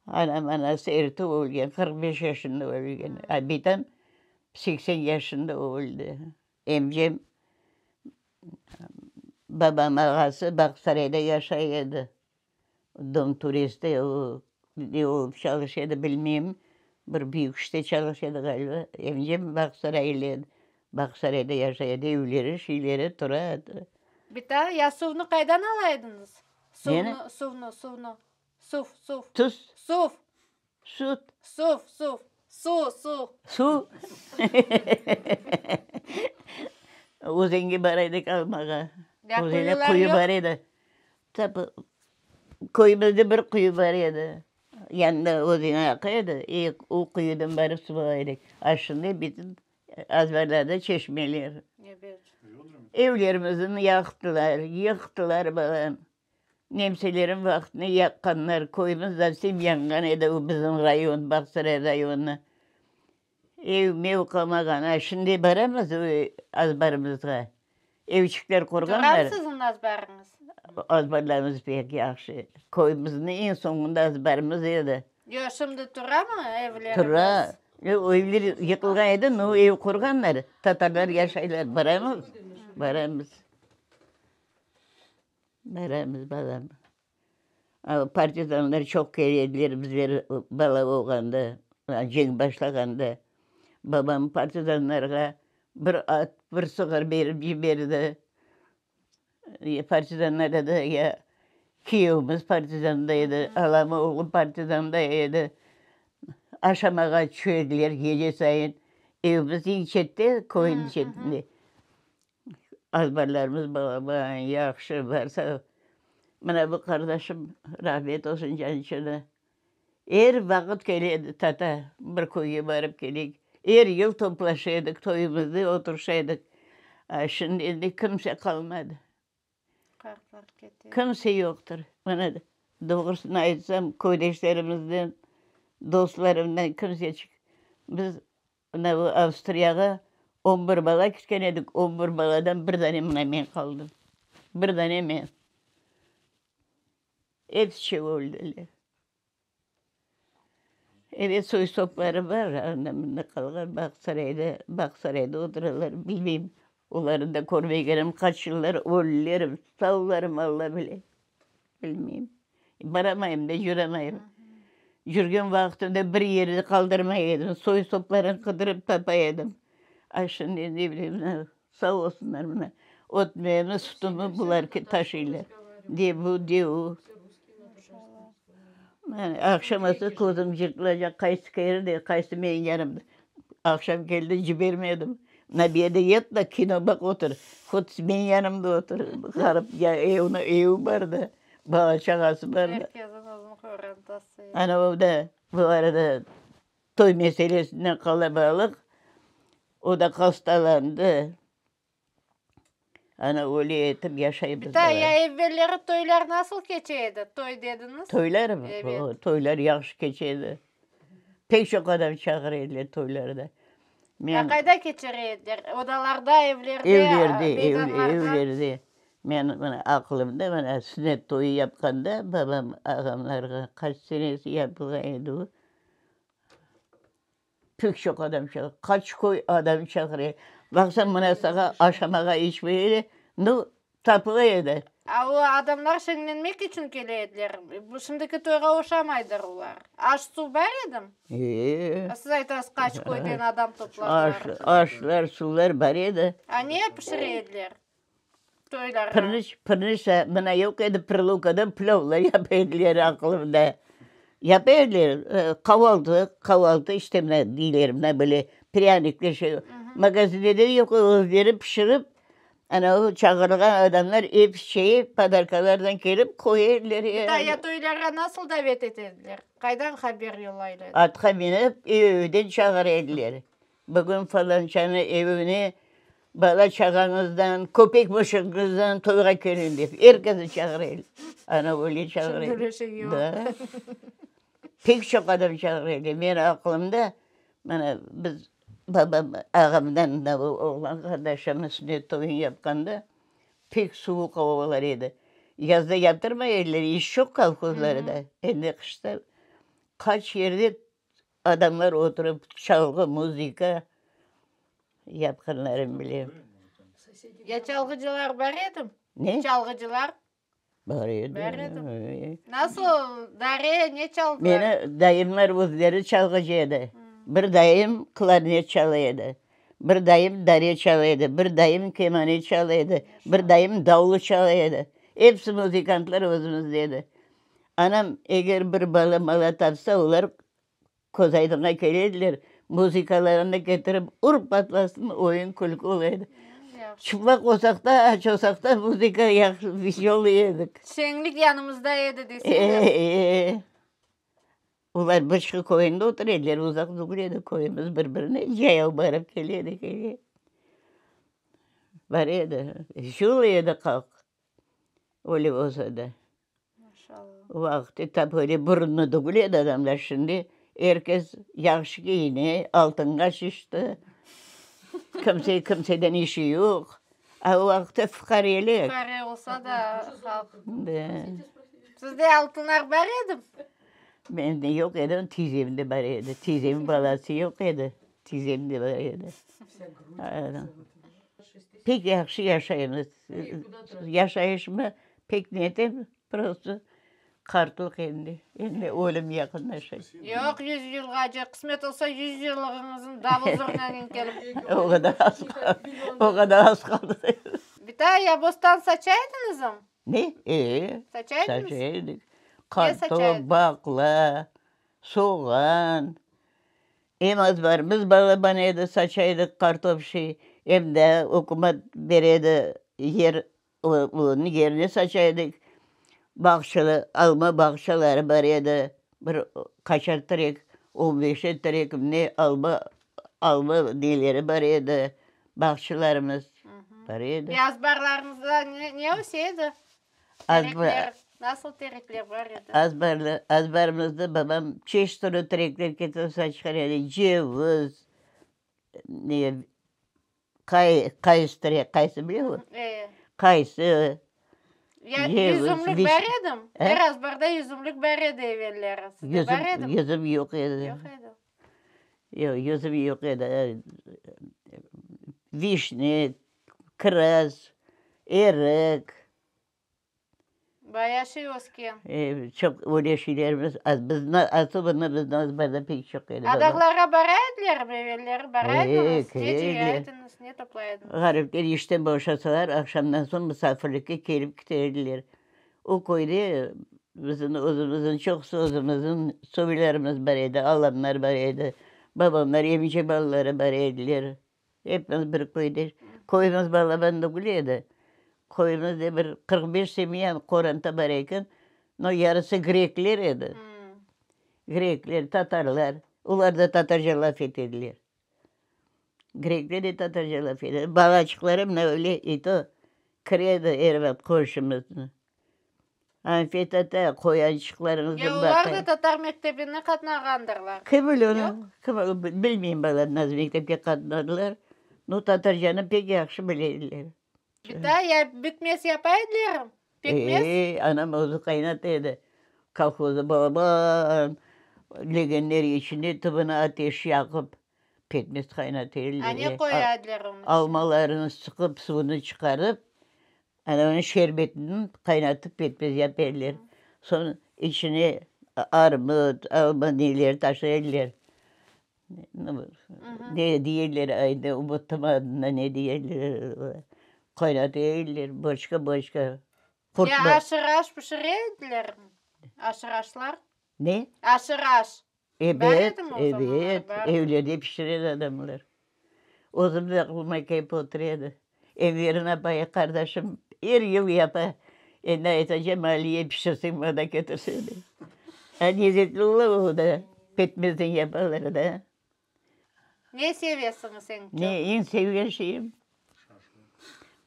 Anam anası erte ölgen, 45 yaşında ölgen. A bitam 80 yaşında öldi. Emcem, babam ağası Bağsarayda yaşay edi. Dom turiste o, ne olıp çalışa edi, bilmeyim. Bir büyük işte çalışa edi ğaliba. Emcem Bağsaraylı edi. Bağsarayda yaşay edi, evleri, şeyleri tura edi. Bita, ya suvnı qaydan ala ediñiz? Neni? Suvnı, suvnı, suvnı. Suv, suv. Tuz. Suv. Süt. Suv, suv. Su, su. Su. Özenge bar edik almağa. Ya Özende quyular quyu yoq? bar edi. Tap. Köyümizde bir quyu bar edi. Yanında özen aqa edi, e, o quyudan barıp suv ala edik. A şimdi bütün azbarlarda çeşmeler. Ebet. Evlerimizni yaqtılar, yıqtılar, balam. Nemselerin vaqtında yaqqanlar. Köyümiz zovsem yanğan edi, o bizim rayon, Bağçasaray rayonı. Ev-mev qalmağan. A şimdi baramız o azbarımızğa. Evçikler qurğanlar. Turamı siziñ azbarıñız? Azbarlarımız pek yahşı. Köyümizniñ eñ soñunda azbarımız edi. Yoq, şimdi turamı evleriñiz? Tura. O evler yıqılğan edi, no ev qurğanlar. Tatarlar yaşaylar. Baramız, baramız. Baramız, balam. Partizanlar çoq kele ediler bizler bala olğanda, cenk başlağanda. Babam partizanlarğa bir at, bir sığır berip yiberdi. Partizanlarda da ya kiyevimiz partizanda edi, alam oğlu partizanda edi. Aşamağa tüşe ediler gece sayın. Evimiz eñ çette, köyniñ çetinde. Azbarlarımız balaban, yahşı, barsa, mına bu qardaşım, rahmet olsun cançığına, er vaqıt kele edi, tata, bir köyge barıp keleyik. Er yıl toplaşa edik, toyumızda oturışa edik. A şimdi endi kimse qalmadı. Qartlar kete. Kimse yoqtır. Mına, doğrusını aytsam, köydeşlerimizden, dostlarımdan kimseçik. Biz Mına bu Avstriyağa on bir bala ketken edik, on bir baladan bir dane mına men qaldım. Bir dane men. Episi öldiler. Evet, soy-sopları bar, anda-mında qalğan, Bağsarayda, Bağsarayda oturalar, bilmeyim, olarnı da körmegenim qaç yıllar, ölülermi, sağlarmı, Alla bile, bilmeyim. Baramayım da, yuramayım. Yürgen vaqtımda bir yerde qaldırmay edim, soy-soplarını qıdırıp tapa edim. A şimdi ne bileyim, sağ olsunlar mına, ötmegimi, sütümi bular taşıylar. De bu, de o. Aqşam olsa közüm cırtılacaq, qaysı kerde, qaysı menim yanımda. Aqşam keldi, cibermedim. Mına bu yerde yat da, kino baq, otur. Hot menim yanımda otur. Ğarip ya evni, evi bar da, bala-çağası bar da. Herkesin özüniñ qorantası. Ana o da bu arada toy meselesinden qalabalıq, o da hastalandı. Ana öyle etip yaşaymız. Bita, ya evvelleri toylar nasıl keçe edi? Toy dediñiz. Toylarmı? Evet. O, toylar yahşı keçe edi. Pek çoq adam çağıra ediler toylarda. Men. Ya qayda keçire ediler? Odalarda, evlerde, Evlerde, meydanlarda? evlerde. Men mına aqılımda, mına sünnet toyu yapqanda babam ağamlarğa qaç senesi yapılğan edi o. Pek çoq adam çağır, qaç köy adam çağıra. Baqsañ, mına sağa aşamağa içmege de, nu, tapıla edi. A o adamlar şeñlenmek içün kele ediler. Bu şimdiki toyğa oşamaydır olar. Aş-suv bar edimi? E. A siz aytasız, qaç köyden adam topladılar. Aş, aşlar, suvlar bar edi. A ne pişire ediler toylarda? Pırnıç, pırnıç, mına yoq edi, Prılukada plâvlar yapa ediler aqılımda. Yapa ediler, qavaltı, qavaltı işte mına deyler, mına böyle prânikler şey. Magazinde de yoq, özleri pişirip, ana o çağırılğan adamlar episi şeyi podarkalardan kelip qoya ediler. Bita, ya toylarğa nasıl davet ete ediler? Qaydan haber yollaylar edi? Atqa minip, ev-evden çağıra ediler. Bugün falançanıñ evine bala-çağañızdan, köpek-mışığıñızdan toyğa keliñ dep, er kesni çağıra ediler. Ana öyle çağıra Şimdi öyle şey yoq. Da. Pek çoq adam çağıra edi. Menim aqılımda, mana biz babam, ağamdan da bu oğlan qardaşımnıñ sünnet toyunı yapqanda, pek suvuq avalar edi. Yazda yaptırmay ediler, iş çoq kolhozlarda. Endi qışta qaç yerde Adamlar oturıp çalğı, muzıka yapqanlarını bilem. Ya çalğıcılar bar edi? Ne? Çalğıcılar? Bar edi. Bar edi. Nasıl, dare, ne çaldılar? Meni dayımlar özleri çalğıcı edi. Bir dayım klarnet çala edi, bir dayım dare çala edi, bir dayım kemane çala edi, bir dayım davul çala edi. Episi muzıkantlar özümizde edi. Anam eger bir bala-mala tapsa, olar Közaydınğa kele ediler, muzıkalarını ketirip, ur patlasın, oyun-külkü ola edi. Çıplaq olsaq da, aç olsaq da, muzıka yahşı, veselıy edik. Şeñlik yanımızda edi deseñiz. E-e-e. Olar Bıçqı köyünde otura ediler, uzaq degil edi köyümiz bir-birine, cayav barıp kele edik, e-e. Bar edi, veselıy edi halq, öyle olsa da. O vaqıt tap öyle burunlı degil edi adamlar, şimdi er kes yahşı kiyine, altınğa şişti, kimse kimseden işi yoq. A o vaqıtta fuqarelik. Fuqare olsa da halq. Sizde altınlar bar edi? Mende yoq edi, tizemde bar edi. Tizemniñ balası yoq edi, tizemde bar edi. Pek yahşı yaşaymız. Yaşayışımı pek ne etem, prosto qartlıq endi, endi ölüm yaqınlaşa. Yoq, yüz yılğace, qısmet olsa yüz yıllığıñıznı davul zurnanen kelip. O qadar az qaldı, o qadar az qaldı. Bita, ya bostan saça ediñizmi? Ne? E, Saça ediñiz? Saça edik. Ne saça Qartop, ediñiz? baqla, soğan. Em azbarımız balaban edi, saça edik qartop şey, em de ükümet bere edi yer, onıñ yerine saça edik. Bağçalı, alma bağçaları bar edi, bir qaçar terek, on beşer terek ne alma, alma neleri bar edi, bağçalarımız bar edi. Ve azbarlarıñızda ne öse edi? Terekler, nasıl terekler bar edi? Azbarlı, azbarımızda babam çeşit türlü terekler ketirip saçqan edi, ceviz, ne, qay, qaysı terek, qaysı bileymi? E. Qaysı, Ya yüzümlik bar edi? Er azbarda yüzümlik bar edi evelleri. Sizde bar edimi? Yüzüm yoq edi. Yoq edi. Yoq, yüzüm yoq edi. Vişne, Kiraz, erik. Baya şey ösken. Çoq öyle şeylerimiz az. Bizni, asobенно bizni azbarda pek çoq edi. Adaqlarğa bara edilermi evelleri? Bara ediñiz? Ne cıya ediñiz, ne toplay ediñiz? Ğaripler işten boşasalar, aqşamdan soñ musafirlikke kelip kete ediler. O köyde bizim özümizniñ, çoqusı özümizniñ soylarımız bar edi, alamlar bar edi, babamlar, emce balaları bar ediler. Epimiz bir köyde. Köyümiz balaban degil edi. Köyümizde bir 45 semya, qoranta bar eken, no yarısı grekler edi. Grekler, tatarlar. Olar da tatarca laf ete ediler. Grekler de tatarca laf ete. Balaçıqları mına öyle i to kire edi er vaqıt qonşumıznı. Anfet ata, qoyançıqlarıñıznı Ya olar da tatar mektebine qatnağandırlar? Kim bile onı? Kim bilmeyim bala, nasıl mektepke qatnadılar. No, tatarcanı pek yahşı bile ediler. Bir daa ya bikmez yapa edilermi? Pekmez? E, anam özü qaynata edi. Kolhozda balaban legenler içinde tübüne ateş yaqıp, pekmez qaynata ediler. A ne qoya ediler onıñ içine? Almalarını sıqıp, suvunı çıqarıp, Ana onıñ şerbetini qaynatıp pekmez yapa ediler. Soñ içine armut, alma neler taşlay ediler. Ne deyerler, ayda unuttım adını, ne deyerler. Qaynata ediler, boçka-boçka. Ya aşır-aş pişire edilermi? Aşır-aşlar? Ne? Aşır-aş. Ebet, ebet, evlerde pişiredi adamlar. Özüm de aqlıma kelip otura edi. Enverniñ apayı, qardaşım, er yıl yapa. Endi aytacam, Aliye, pişirseñ, maña ketirseñ dep. A lezetli ola o da, petmezden yapalar da. Ne sevesiñiz eñ çoq? Ne, eñ sevgen şeyim?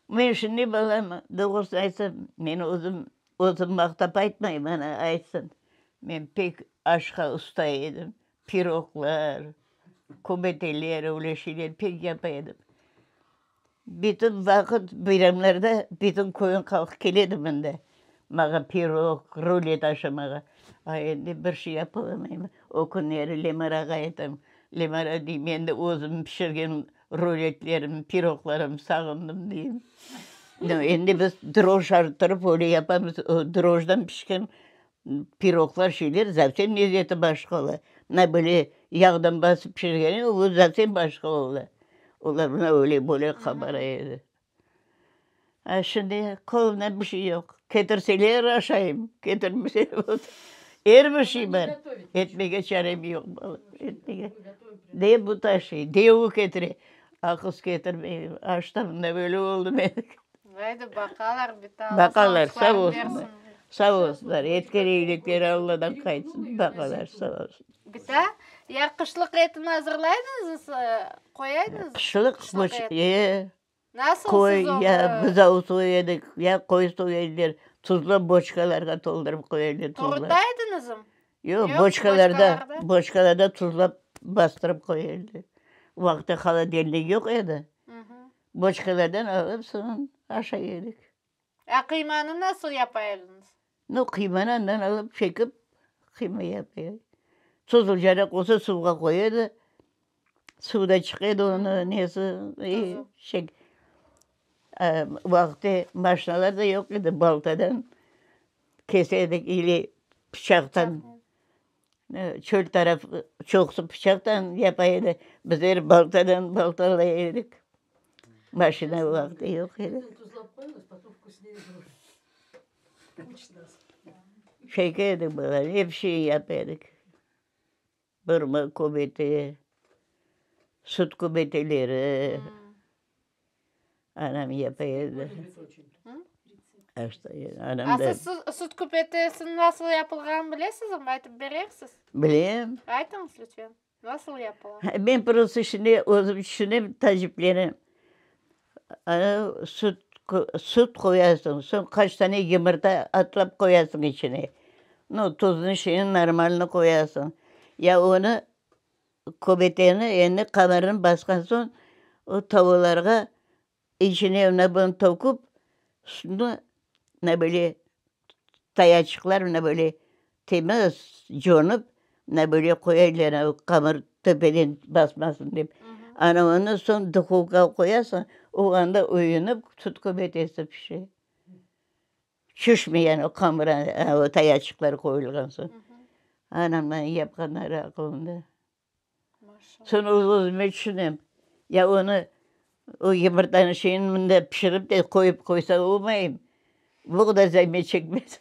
Men şimdi balam, doğrusını aytsam, men özüm, özüm maqtap aytmayım, ana aytsın. Men pek aşqa usta edim. Piroglar, köbeteler, öyle şeyler pek yapa edim. Bütün vaqıt bayramlarda bütün köyün halqı kele edi mında, maña pirog, rulet aşamağa. A endi bir şey yapalamayım. O künleri Lemarağa aytam, Lemara, deyim, endi özüm pişirgen ruletlerim, piroglarım sağındım, deyim. Endi biz droj arttırıp öyle yapamız, o drojdan pişken Piroglar, şeyler zavsem lezeti başqa ola. Mına böyle yağdan basıp pişirgeni o zavsem başqa ola. Olar mına öyle böyle qabara edi. A şimdi qolumda bir şey yoq. Ketirseler aşayım, ketirmeseler er bir şey bar. Etmege çarem yoq, balam, etmege. De bu taşıy, de o ketire. Aqız ketirmeyim. Aşta mında böyle oldı meniki. Haydi baqalar bita. Alla Baqalar, sağ sağlıqlarını olsunlar. bersin. Sağ olsunlar. Etken eyilikleri Alladan qaytsın. Baqalar, sağ olsun. Bita, ya qışlıq etini azırlaydıñız, qoyaydıñız? Qışlıq, Qışlıq et. e, Nasıl qoy, siz onı? ya buzav soya edik, ya qoy soya ediler. Tuzlap boçkalarğa toldurıp qoya ediler, tuzlap. Qurutaydıñızm? Yoq, Yoq, boçkalarda, boçkalarda. boçkalarda tuzlap bastırıp qoya ediler. O vaqıtta holodilnik yoq edi. Boçkalardan alıp soñ aşay edik. A qıymanı nasıl yapa ediñiz? Nu, qıymanı andan alıp çekip qıyma yapa edik. Tuzlucaraq olsa suvğa qoya edi. Suvda çıqa edi onıñ nesi, çek. O vaqıtta maşinalar da yoq edi, baltadan kese edik ili pıçaqtan. Çöl taraf çoqusı pıçaqtan yapa edi, bizler baltadan baltalay edik. Maşina o vaqıtta yoq edi. Çeke edik bala, ep şey yapa edik. Burma köbete, süt köbeteleri anam yapa edi. A siz süt köbetesiniñ nasıl yapılğanını bilesizmi? Aytıp berersiz? Bilem. Aytıñız, lütfen. Nasıl yapıla? Men prosto şimdi özüm tüşünem, taciplenem. Ana, süt, süt qoyasıñ, soñ qaç tane yımırta atlap qoyasıñ içine. Nu, tuznı şeyni normalnı qoyasıñ. Ya onı, köbeteni endi qamarını basqan soñ, o tavalarğa İçine mına bunı töküp, üstüne mına böyle tayaçıqlar mına böyle temiz conıp, mına böyle qoyaylar, qamır töpeden basmasın dep. Ana ondan soñ duhovkağa qoyasıñ, o anda uyunıp süt köbetesi pişe. Şişmey yani o qamır, o tayaçıqlar qoyulğan soñ. Anamnıñ yapqanları aqılımda. Soñ öz-özüme tüşünem, ya onı, o yımırtanıñ şeyini mında pişirip de qoyıp qoysa olmayım, bu qadar zahmet çekmez.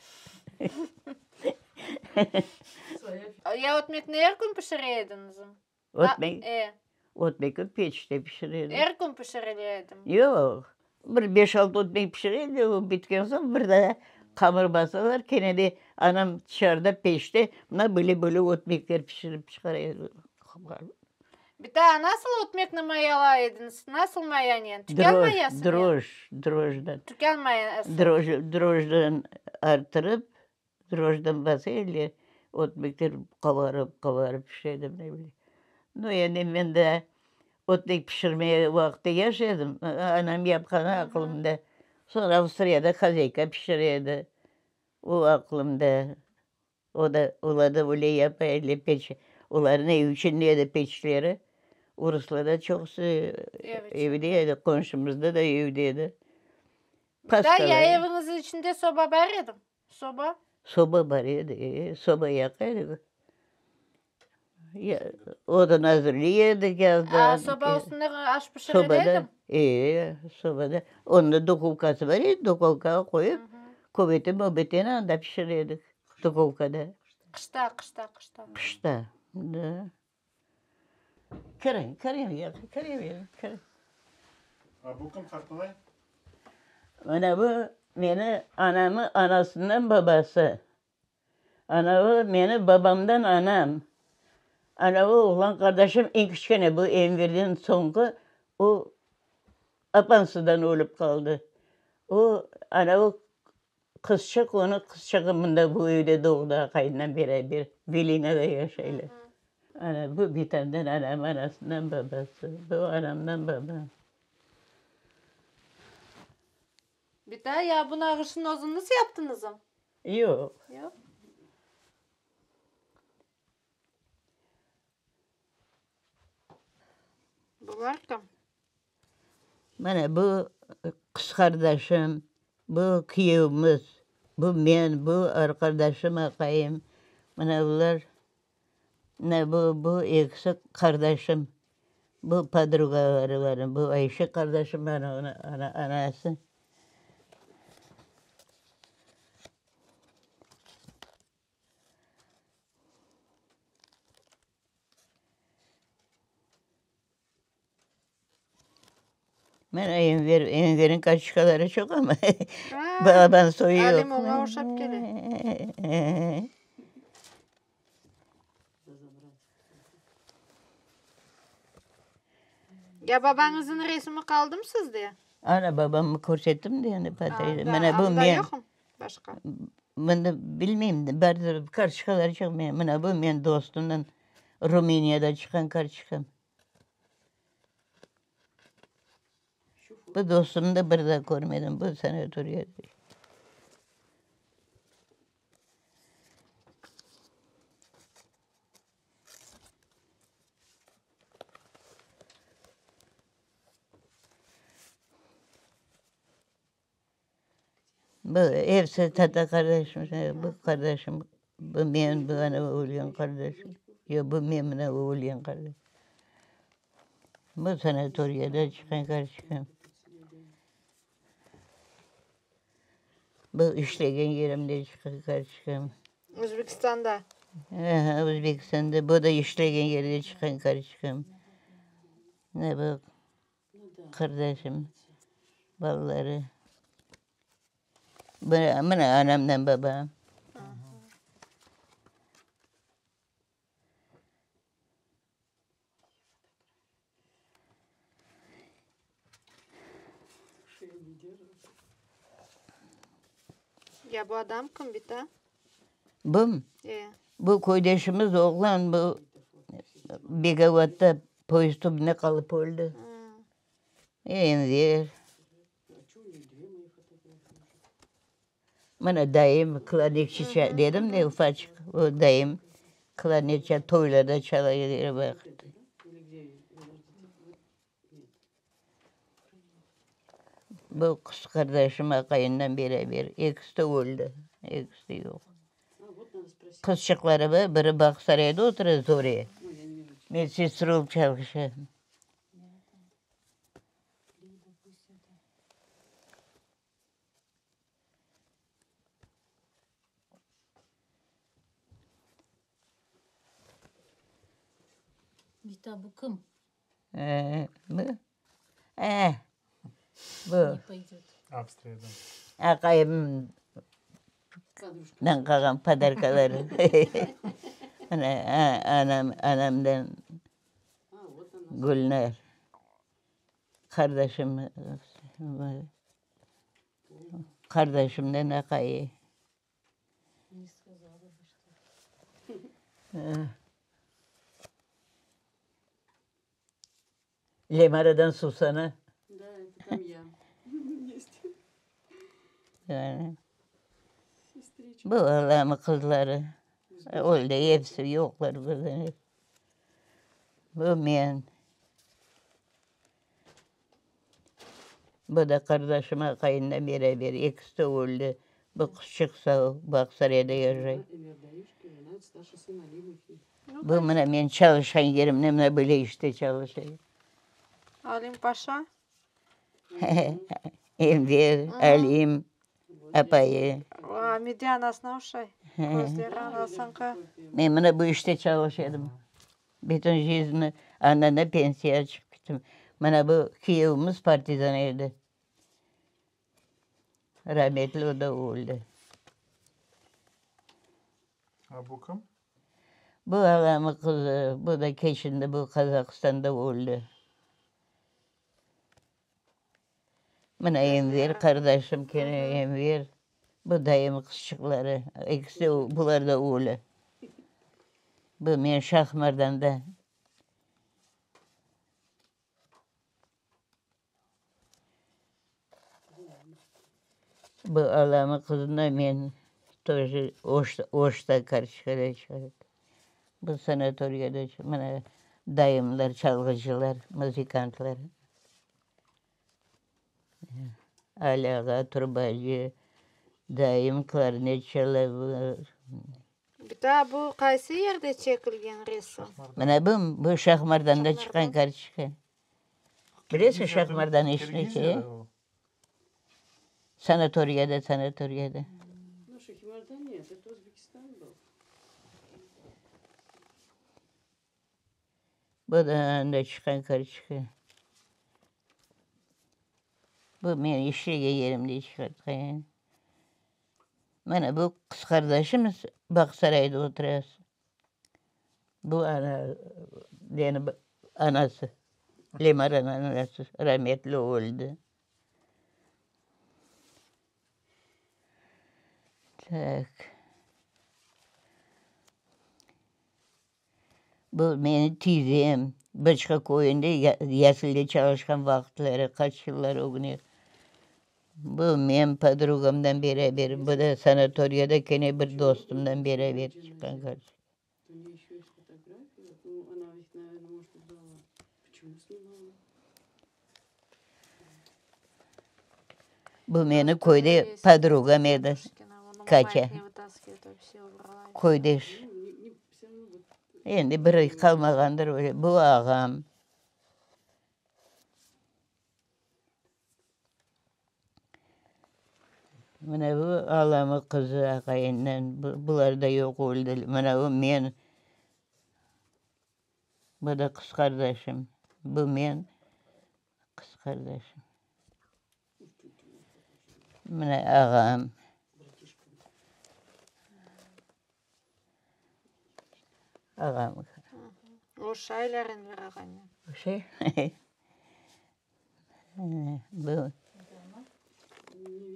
Ya ötmekni er kün pişire ediñizmi? Ötmek? E. Ötmekni peçte pişire edim. Er kün pişirile edimi? Yoq. Bir beş-altı ötmek pişire edi, o bitken soñ bir daa qamır basalar, kene de anam tışarıda peçte mına böyle-böyle ötmekler pişirip çıqara edi. Bir daa nasıl ötmekni mayalay ediñiz? Nasıl mayanen? Tükân mayasınen? Droj, drojdan. Tükân mayası. Droj, drojdan arttırıp, Drojdan basa edi, ötmekler qabarıp, qabarıp pişe edi. Nu, endi men de ötmek pişirmeye vaqtı yaş edim, anam yapqanı aqılımda. Soñra Avstriyada hozâyka pişire edi, o aqılımda. O da, olar da öyle yapa ediler peç, olarnıñ ev içinde edi peçleri. Oruslarda çoqusı evde edi, qonşumızda da evde edi. Da ya eviñiz içinde soba bar edi? Soba? Soba bar edi, e, soba yaqa edik. Ya, odun azırlay edik yazda. A, soba üstünde aş pişirile Sobada, edi? e, sobada. Onda duhovkası bar edi, duhovkağa qoyıp, köbete möbeteni anda pişire edik, duhovkada. Qışta, qışta, qışta. Qışta, da. Kiriñ, kiriñ, kire beriñ, kiriñ. A bu kim, qartbabay? Mına bu meni anamı anasından babası. Ana bu meni babamdan anam. Ana bu oğlan qardaşım eñ kiçkene, bu Enverden soñki, o apansızdan ölip qaldı. O, ana bu Qızçıq, onıñ qızçığı mında bu evde doğdı, aqayından beraber Velinada yaşaylar. Ana, bu bitamdan anam, anasından babası, bu anamdan babam. Bita, ya bu nağışnı özüñiz yaptıñızmı? Yoq. Yoq? Bular kim? Mana bu qız qardaşım, bu kiyevimiz, bu men, bu arqadaşım, aqayım. Mana bular, mına bu, bu ekisi qardaşım, bu podrugaları bar, bu Ayşe qardaşım, ana onıñ anası. Mana Enver, Enverniñ kartoçkaları çoq amma balaban soyu yoq. Alim oña oşap kele. Ya babañıznıñ resimi qaldımı sizde? Ana, babamnı körsettim de endi, mana bu Anda men. yoqmı başqa? Mında bilmeyim, bardır, kartoçkaları çoq. Mına bu men dostumnıñ Ruminiyada çıqqan kartoçkam. Bu dostumnı da bir daa körmedim, bu sanatoriyada. Bu episi tata qardaşım, bu qardaşım, bu men, bu ana ölgen qardaşım, yoq, bu men mına ölgen qardaşım. Bu sanatoriyada çıqqan kartoçkam. Bu işlegen yerimde çıqqan kartoçkam. Özbekistanda? Aha, Özbekistanda. Bu da işlegen yerde çıqqan kartoçkam. Mına bu Qardaşım, balaları. Mına anamdan babam. Ya bu adam kim, bita? Bum? E. Bu köydeşimiz oğlan, bu Begovatta poyezd tübünde qalıp öldi. Enver. Mına dayım klarnetçi dedim de ufaçıq, o dayım klarnet toylarda çala edi er vaqıt. Bu qız qardaşım aqayından beraber, ekisi de öldi, ekisi de yoq. Qızçıqları bar, biri Bağsarayda otura, Zore, medsestra olıp çalışa. Bita, bu kim? Bu? Eh, bu. Avstriyadan. Aqayımdan qalğan podarkaları. Mına, anam, anamdan Gülnar. Qardaşım, qardaşımdan aqayı. Lemaradan Susana. Bu alamı qızları. Öldi episi, yoqlar burada. Bu men. Bu da qardaşım aqayından beraber, ekisi de öldi. Bu qızçıq sağ, Bağsarayda yaşay. Bu mına men çalışqan yerimde mına böyle işte çalışayım. Alim paşa? Enver, Alim, apayı. Amide anasına oşay. Közleri anasıñki. Men mına bu işte çalışa edim. Bütün jizni, andan da pensiyağa çıqıp kettim. Mına bu kiyevimiz partizan edi. Rametli o da öldi. A bu kim? Bu alamı qızı, bu da keçindi, bu Qazahistanda öldi. Mına Enver qardaşım kene Enver, bu dayımın qızçıqları, ekisi de, bular da ölü. Bu men Şahmardanda. Bu alamı qızına men тоже Oşta kartoçkada çıqardım. Bu sanatoriyada mına dayımlar çalğıcılar, muzıkantlar. Ali ağa trubacı, dayım klarnet çala. Bir daa bu qaysı yerde çekilgen resim? Mına bu, bu Şahmardanda çıqqan kartoçka. Bilesiñ Şahmardan işini ki? Sanatoriyada, sanatoriyada. Bu da anda çıqqan kartoçka. Bu men işlegen yerimde çıqartqan. Mana bu qız qardaşım Bağsarayda otura. Bu ana, meni anası, Lemaranıñ anası, rametli öldi. Tak. Bu menim tizem, Bıçqa köyünde yasilde çalışqan vaqıtları, qaç yıllar ögüne. Bu men podrugamdan beraber, bu da sanatoriyada kene bir dostumdan beraber çıqqan kartoçka. Bu meni köyde podrugam edi, Katya, köydeş. Endi biri qalmağandır öyle. Bu ağam. Mına bu alamı qızı aqayınen, bular da yoq, öldi. Mına bu men. Bu da qız qardaşım. Bu men, qız qardaşım. Mına ağam. Ağam. Oşaylar Enver ağanen. Oşay? Bu,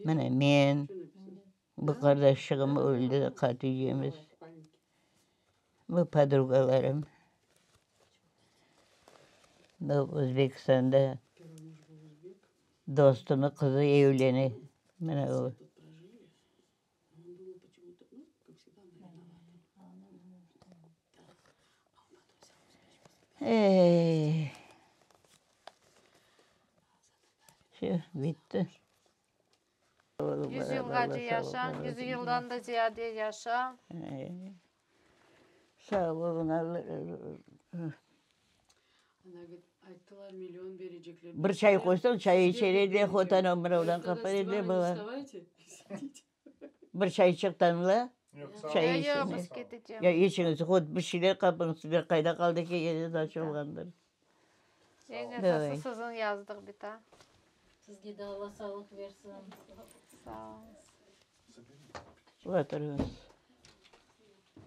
mına men, bu qardaşçığım öldi, Haticemiz. Bu podrugalarım. Bu Özbekistanda dostumnıñ qızı evlene. Mına o. Ey. Vse, bitti. Yüz yılğace yaşañ, yüz yıldan da ziyade yaşañ. Sağ olun, Alla razı olsun. Bir çay qoysañ, çay içer edi, hotanıñ birovdan qapar edi, bala. Bir çayçıq damla, çay Yoq, yoq, içsin. biz ketecemiz. Ya içiñiz, hot bir şeyler qapıñ, sizler qayda qaldı ekeñiz, aç olğandır. Eñ esası siziñ yazdıq bita. Sizge de Alla sağlıq versin. Sağ oluñız. Oturıñız.